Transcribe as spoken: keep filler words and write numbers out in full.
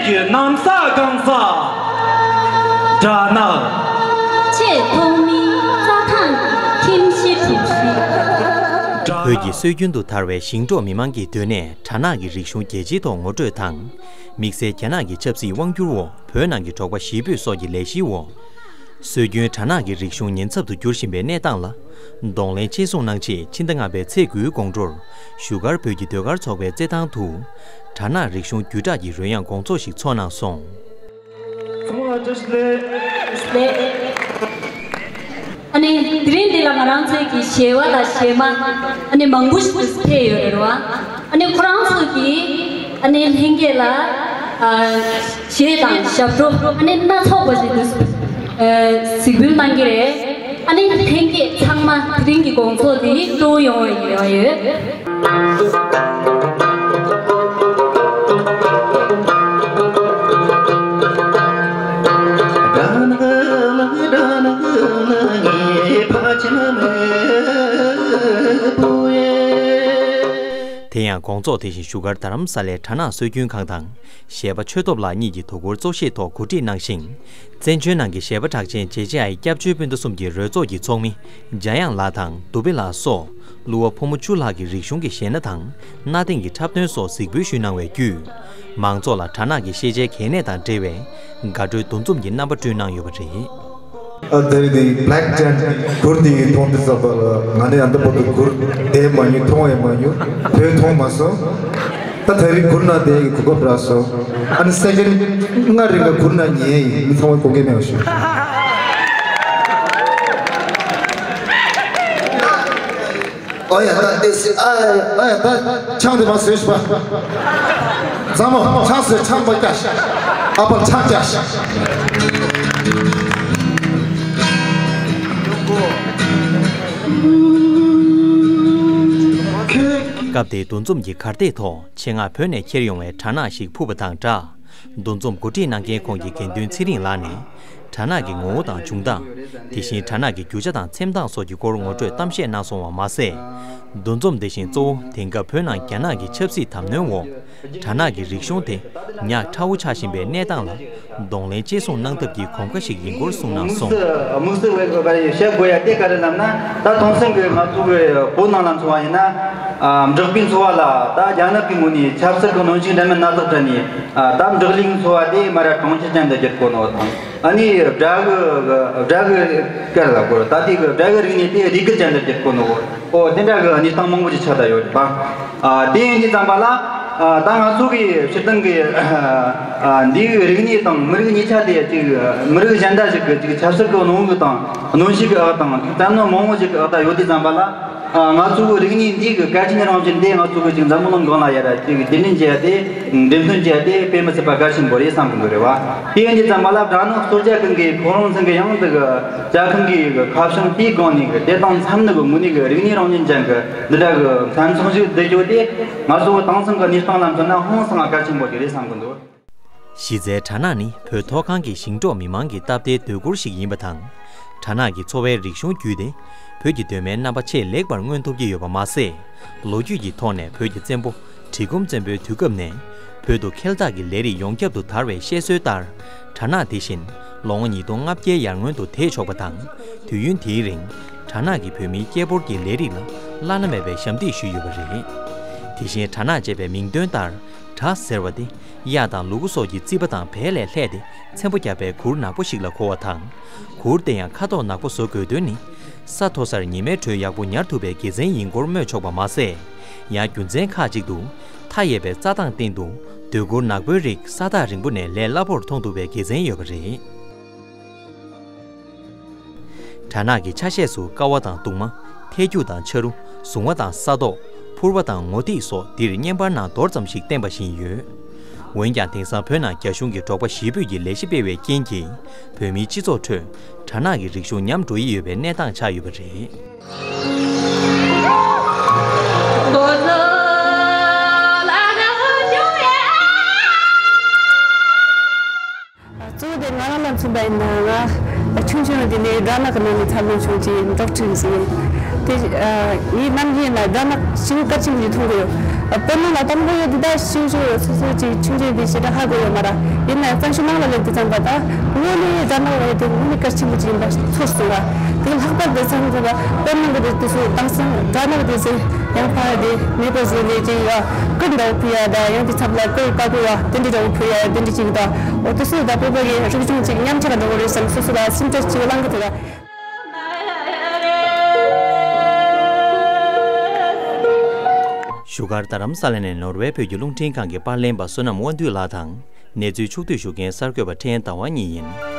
གྱི་གནམ་ས་གང་ས་དགྲ་ནག་ཆེས་ཐོག་མའི་རྩྭ་ཐང་གི་ཁྱིམ་གཞི་གྲུ་བཞི། བོད་ཀྱི་སྲོལ་རྒྱུན་དུ་དར་བའི་ཞིང་འབྲོག་མི་མང་གི་སྡོད་གནས་དགྲ་ནག་གི་རིག་གཞུང་རྒྱལ་སྤྱིའི་ཐོག་ངོ་སྤྲོད་དང་། དམིགས་བསལ་རྒྱ་ནག་གི་ཆབ་སྲིད་དབང་བསྒྱུར་འོག་བོད་ནང་གི་འབྲོག་པ་གཞིས་སྤོས་སོགས་ཀྱི་ལས་གཞིའི་འོག་སྲོལ་རྒྱུན་དགྲ་ནག་གི་རིག་གཞུང་ཉེན་ཚབས་སུ་འགྱུར་བཞིན་པའི་གནས་སྟངས་ལ་གདོང་ལེན་གཅེས་བཟུང་གནང་ཆེད་ཕྱི་ཟླ་ལྔ་པའི་ཚེས་དགུའི་དགོང་དྲོར་བཞུགས་སྒར་བོད་ཀྱི་ཟློས་གར་ཚོགས་པའི་རྩེད་ཐང་དུ་དགྲ་ནག་རིག་གཞུང་བརྒྱུད་བསྒྲགས་ཀྱི་རོལ་དབྱངས་དགོང་ཚོགས་ཤིག་ཚོགས་གནང་སོང་། ཚང་མ་བཀྲ་ཤིས་བདེ་ལེགས། ཨ་ནི་དེ་རིང་འདི་ལ་ང་རང་ཚོའི་གི་གཞས་པ་དང་གཞས་མ་ཨ་ནི་མང་པོ་ཞིག་ཕེབས་ཡོད་རེད་བ། ཨ་ནི་ཁོ་རང་ཚོ་གིས་ཨ་ནི་ལྷན་རྒྱས་ལ་ཨ་གཞས་དང་ཞབས་བྲོ་ཨ་ནི་སྣ་ཚོགས་པ་ཞིག་ཏུ་ཨ་གཟིགས་འབུལ་གནང་གི་རེད། ཨ་ནི་ལྷན་རྒྱས་ཚང་མ་དེ་རིང་གི་དགོང་ཚོགས་འདི་སྤྲོ་པོ་ཡོང་བའི་རེ་བ་ཡོད། དེ་ཡང་དགོང་ཚོགས་དེ་བཞིན་བཞུགས་སྒར་རྡ་རམ་ས་ལའི་དགྲ་ནག་སྲོལ་རྒྱུན་ཁང་དང་། གཞས་པ་ཆོས་སྟོབས་ལགས་གཉིས་ཀྱིས་དོ་ཁུར་གཙོ་ཤེད་ཐོག་གོ་སྒྲིག་གནང་ཞིང་། བཙན་བྱོལ་ནང་གི་གཞས་པ་གྲགས་ཅན་ཇེ་ཆེ་ཨའི་སྐྱབས་བཅོལ་སྤུན་ཟླ་གསུམ་གྱི་རོལ་ཚོགས་ཀྱི་ཚོགས་མི་འཇམ་དབྱངས་ལགས་དང་དུ་བི་ལགས་སོགས་གླུ་བ་ཕོ་མོ་བཅུ་ལྷག་གིས་རིག་གཞུང་གི་གཞས་སྣ་དང་གནའ་དེང་གི་འཁྲབ་སྟོན་སོགས་གཟིགས་འབུལ་ཞུས་གནང་བའི་བརྒྱུད། མང་ཚོགས་ལ་དགྲ་ནག་གི་ཤེས་བྱའི་གལ་གནད་དང་འབྲེལ་བའི་དགའ་སྤྲོའི་འདུ་འཛོམས་ཀྱི་རྣམ་པ་བསྐྲུན་གནང་ཡོད་པ་རེད། ཨ་དེ་རིང་འདི་Black Giant གུར་འདི་མཐོང་དུས་ཙམ་པ་ལ་ང་ནི་ཨ་འདི་བར་དུ་གུར་བསྡད་མ་མྱོང་། མཐོང་ཡང་མ་མྱོང་། བོད་མཐོང་མ་སོང་། ད་དེ་རིང་གུར་ནང་བསྡད་ཀྱི་གོ་སྐབས་རག་སོང་། ཨ་ནི་སེ་ཀེན་ལྔ་རིང་ག་གུར་ནང་ཉལ་ཡིན། མི་ཚང་མ་དགོངས་འགལ་མེད་པ་ཞུ། ཨོ་ཡ་ད་ཨེ་སི་ཨ་ཨ་ཡ་ད་ཆང་དེ་མ་བཟོས་ཤིག་པ། མཛའ་མོ་ཆང་བཟོས། ཆང་པ་རྒྱགས་ཤིག་ཨ་ཕར་ཆང་རྒྱགས་ཤིག་སྐབས་དེའི་འདུ་འཛོམས་ཀྱི་གར་སྟེགས་ཐོག་ཆེད་མངགས་བོད་ནས་འཁྱེར་ཡོང་བའི་དགྲ་ནག་ཞིག་ཕུབ་པ་དང་སྦྲགས། འདུ་འཛོམས་གོ་སྒྲིག་གནང་མཁན་ཁོང་གི་དགེ་འདུན་ཚེ་རིང་ལགས་ནས། དགྲ་ནག་གི་ངོ་བོ་དང་བྱུང་སྟངས། དེ་བཞིན་དགྲ་ནག་གི་རྒྱུ་ཆ་དང་འཚེམ་སྟངས་སོགས་ཀྱི་སྐོར་ངོ་སྤྲོད་གཏམ་བཤད་གནང་སོང་བ་མ་ཟད། འདུ་འཛོམས་དེ་བཞིན་གཙོ་བོ་དེང་སྐབས་བོད་ནང་རྒྱ་ནག་གི་ཆབ་སྲིད་དམ་གནོན་འོག་དགྲ་ནག་གི་རིག་གཞུང་དེ་ཉག་ཕྲ་བོ་ཆགས་བཞིན་པའི་གནས་སྟངས་ལ་གདོང་ལེན་གཅེས་བཟུང་གནང་ཐབས་ཀྱི་གོམ་ཁ་ཞིག་ཡིན་སྐོར་གསུངས་གནང་སོང་། དམིགས་བསལ་དམིགས་བསལ་བྱེད་དགོས་ཡ་དེ་ག་རེ་ལབ་ན། ད་དེང་སང་གི་ང་ཚོ་གི་བོད་ནང་ལ་མཚོན་པ་ཡིན་ན། ཨ་འབྲོག་པའི་འཚོ་བ་ལ་ད་རྒྱ་ནག་གི་ངོས་ནས་ཆབ་སྲིད་ཀྱི་གནོན་ཤུགས་འདྲ་མིན་སྣ་ཚོགས་སྤྲད་ནས། ཨ་ད་འབྲོག་གླིང་འཚོ་བ་དེ་མར་གྲོང་ཁྱེར་ཅན་དུ་བསྒྱུར་གོ་ནོ་དང་། ཨ་ནི་སྦྲ་གི་སྦྲ་གི་སྐད་ལ་གོ་ད་དེ་གི་སྦྲ་གི་རིག་གནས་དེ་རིག་གི་ཅན་དུ་བསྒྱུར་གོ་ནོ། ཨོ་དེ་འདྲ་གི་གནས་སྟངས་མང་པོ་ཅིག་ཆགས་བསྡད་ཡོད་རེད་པ། ཨ་དེ་ཡིན་དུས་ཙམ་པ་ལ། ཨ་ད་ང་ཚོ་གི་སྤྱིར་བཏང་གི་ཨ་འདིའི་རིག་གནས་དང་མི་རིགས་གཉིས་ཆ་དེ་ཅིག་མི་རིགས་གཞན་དག་ཅིག་གི་ཅིག་ཆབ་སྲིད་ཀྱི་གནོན་ཤུགས་དང་གནོན་ཤུགས་ཀྱི་འོག་དང་བཙན་གནོན་མང་པོ་ཅིག་གི་འོག་ད་ཡོད་དུས་ཙམ་པ་ལ། ཨ་ང་ཚོ་གི་རིག་གནས་འདི་གི་གལ་ཆེན་རང་བཞིན་དེ་ང་ཚོ་གི་ཅིག་འཛམ་བུ་གླིང་སྒང་ལ་ཡ་ར་ཅིག་རྒྱུན་འཛིན་བྱས་ཏེ་འགྲེམས་སྟོན་བྱས་ཏེ་དཔེ་མི་སྲིད་པ་གལ་ཆེན་པོ་རེད་བསམ་གི་འདུག་རེད་བ། དེ་ཡིན་དུས་ཙམ་པ་ལ་སྦྲ་ནག་གཙོ་རྒྱལ་ཁང་གི་ཁོ་རང་ཚང་གི་ཡང་འདི་གི་རྒྱལ་ཁང་གི་ཁ་བྱང་དེའི་སྒང་ནས་གི་དེ་དང་འཚམ་ནི་གི་ངོས་ནས་གི་རིག་གནས་རང་བཞིན་ཅན་གི་འདི་འདྲ་གི་མཚན་ཚོགས་ཤིག་བསྡུ་རྒྱུ་དེ་ང་ཚོ་གི་དེང་སང་གི་གནས་སྟངས་ལ་མཚོན་ན་ཧང་སང་གལ་ཆེན་པོ་ཞིག་རེད་བསམ་གི་འདུག་གཞི་རྩའི་དགྲ་ནག་ནི་བོད་མཐོ་སྒང་གི་ཞིང་འབྲོག་མི་མང་གི་སྟབས་བདེའི་སྡོད་གུར་ཞིག་ཡིན་པ་དང་། དགྲ་ནག་གི་འཚོ་བའི་རིག་གཞུང་བརྒྱུད་དེ། བོད་ཀྱི་གདོད་མའི་རྣམ་པ་ཆེས་ལེགས་པར་མངོན་ཐུབ་ཀྱི་ཡོད་པ་མ་ཟད། ལོ་རྒྱུས་ཀྱི་ཐོག་ནས་བོད་ཀྱི་བཙན་པོ་གྲི་གུམ་བཙན་པོའི་དུས་སྐབས་ནས། བོད་དུ་ཁེལ་འཐག་གི་ལས་རིགས་ཡོངས་ཁྱབ་ཏུ་དར་བའི་བཤད་སྲོལ་ལྟར། དགྲ་ནག་དེ་བཞིན་ལོ་ངོ་ཉིས་སྟོང་ལྔ་བརྒྱའི་ཡར་སྔོན་དུ་དེད་ཆོག་པ་དང་། དུས་ཡུན་དེའི་རིང་། དགྲ་ནག་གིས་བོད་མིའི་སྐད་ཕོར་གྱི་ལས་རིགས་ལ་བླ་ན་མེད་པའི་ཞབས་འདེགས་ཞུས་ཡོད་པ་རེད། དེ་བཞིན་དགྲ་ནག་ཅེས་པའི་མིང་དོན་ལྟར། དགྲ་ཟེར་བ་དེ་གཡག་དང་ལུ་གུ་སོགས་ཀྱི་རྩིད་པ་དང་བལ་ལས་ལྷད་དེ་ཚེམ་པོ་བརྒྱབ་པའི་གུར་ནག་པོ་ཞིག་ལ་གོ་བ་དང་། གུར་དེ་ཡང་ཁ་དོག་ནག་པོ་བཟོ་དགོས་དོན་ནི། ས་མཐོ་སར་ཉི་མའི་དྲོད་ཡག་པོ་ཉར་ཐུབ་པའི་དགེ་མཚན་ཡིན་སྐོར་སྨོས་ཆོག་པ་མ་ཟད། ཡང་རྒྱུ་མཚན་ཁག་ཅིག་ཏུ། མཐའ་ཡས་པའི་རྩྭ་ཐང་སྟེང་དུ་སྡོད་གུར་ནག་པོའི་རིགས་ས་ཐག་རིང་པོ་ནས་ལས་སླ་པོར་མཐོང་ཐུབ་པའི་དགེ་མཚན་ཡོད་པ་རེད། དགྲ་ནག་གི་ཆ་ཤས་སུ་ཀ་བ་དང་གདུང་མ། ཐལ་རྒྱུག་དང་ཆ་རུ། གཟུང་བ་དང་ས་རྡོག་ཕུར་བ་དང་ངོ་ཐིག་སོགས་འདིར་བརྙན་པར་ནང་མདོར་ཙམ་ཞིག་བསྟན་པ་བཞིན་ཡོད། འོན་ཀྱང་དེང་སང་བོད་ནང་རྒྱ་གཞུང་གིས་འབྲོག་པ་གཞིས་སྤོས་ཀྱི་ལས་གཞི་སྤེལ་བའི་རྐྱེན་གྱིས། བོད་མིའི་སྤྱི་ཚོགས་ཁྲོད་དགྲ་ནག་གི་རིག་གཞུང་ཉམས་འགྲོ་ཡི་ཡོད་པའི་གནས་སྟངས་ཆགས་ཡོད་པ་རེད། གཙོ་བོ་དེ་ང་རང་ལ་མཚོན་པ་ཡིན་ན། ང་ཆུང་ཆུང་དེ་ནས་སྦྲ་ནག་གི་ནང་ནས་འཚར་ལོངས་བྱུང་ཅིག་འབྲོག་ཁྲིམས་ཟིན། དེ་ངའི་རྣམ་ཤེས་ལ་སྦྲ་ནག་ཞིང་དཀར་ཆེན་གྱི་མཐོང་གི་ཡོད། དཔེར་ན་ལ་དང་པོ་ཡོད་འདི་དག་ཤིང་ཤུ་སོ་སོ་ཅིག་ཆུང་ཆུང་འདི་ཞེ་དྲག་ཧ་གོ་ཡོད་མ་ར། ཡིན་ན་གཙང་ཆུ་ནང་ལ་སླེབས་དུས་ཙམ་པ་ད་དངོས་གནས་སྦྲ་ནག་ལ་ཡོད་དེ་དངོས་གནས་གལ་ཆེན་པོ་ཅིག་ཡིན་པ་ཚོར་སོང་ར། དེ་ལྷག་པར་དུ་ཚང་ཚང་ལ་དཔེར་ན་གི་དེ་དུས་སུ་དེང་སང་སྦྲ་ནག་དེ་ཚོ་ཡང་ཕ་དེ་མེད་པ་བཟོས་ནས་ཅིག་ཡ་ཀུན་འདྲ་བོ་ཕུལ་ཡ་ད་ཡང་དེ་ཚབ་ལ་ཀོའི་ཀ་ཀོ་ཡ་དེ་འདྲ་འདྲ་བོ་ཕུལ་ཡ་དེ་འདྲ་ཅིག་ད་འོ་དུས་སུ་ད་བོད་པ་གི་རིག་གཞུང་ཅིག་ཉམས་ཆག་འགྲོ་གི་རེད་བསམ་སོ་སོ་ལ་སེམས་ཁྲལ་ཅིག་བསླང་གི་འདུག་ར། བཞུགས་སྒར་རྡ་རམ་ས་ལ་ནས་ནོར་ཝེ་བོད་ཀྱི་རླུང་འཕྲིན་ཁང་གི་པར་ལེན་པ་བསོད་ནམས་དབང་འདུས་ལགས་དང་གནས་ཚུལ་ཕྱོགས་བསྡུས་ཞུ་མཁན་གསར་འགོད་པ་ཕྲན་ཟླ་བ་གཉིས་ཡིན།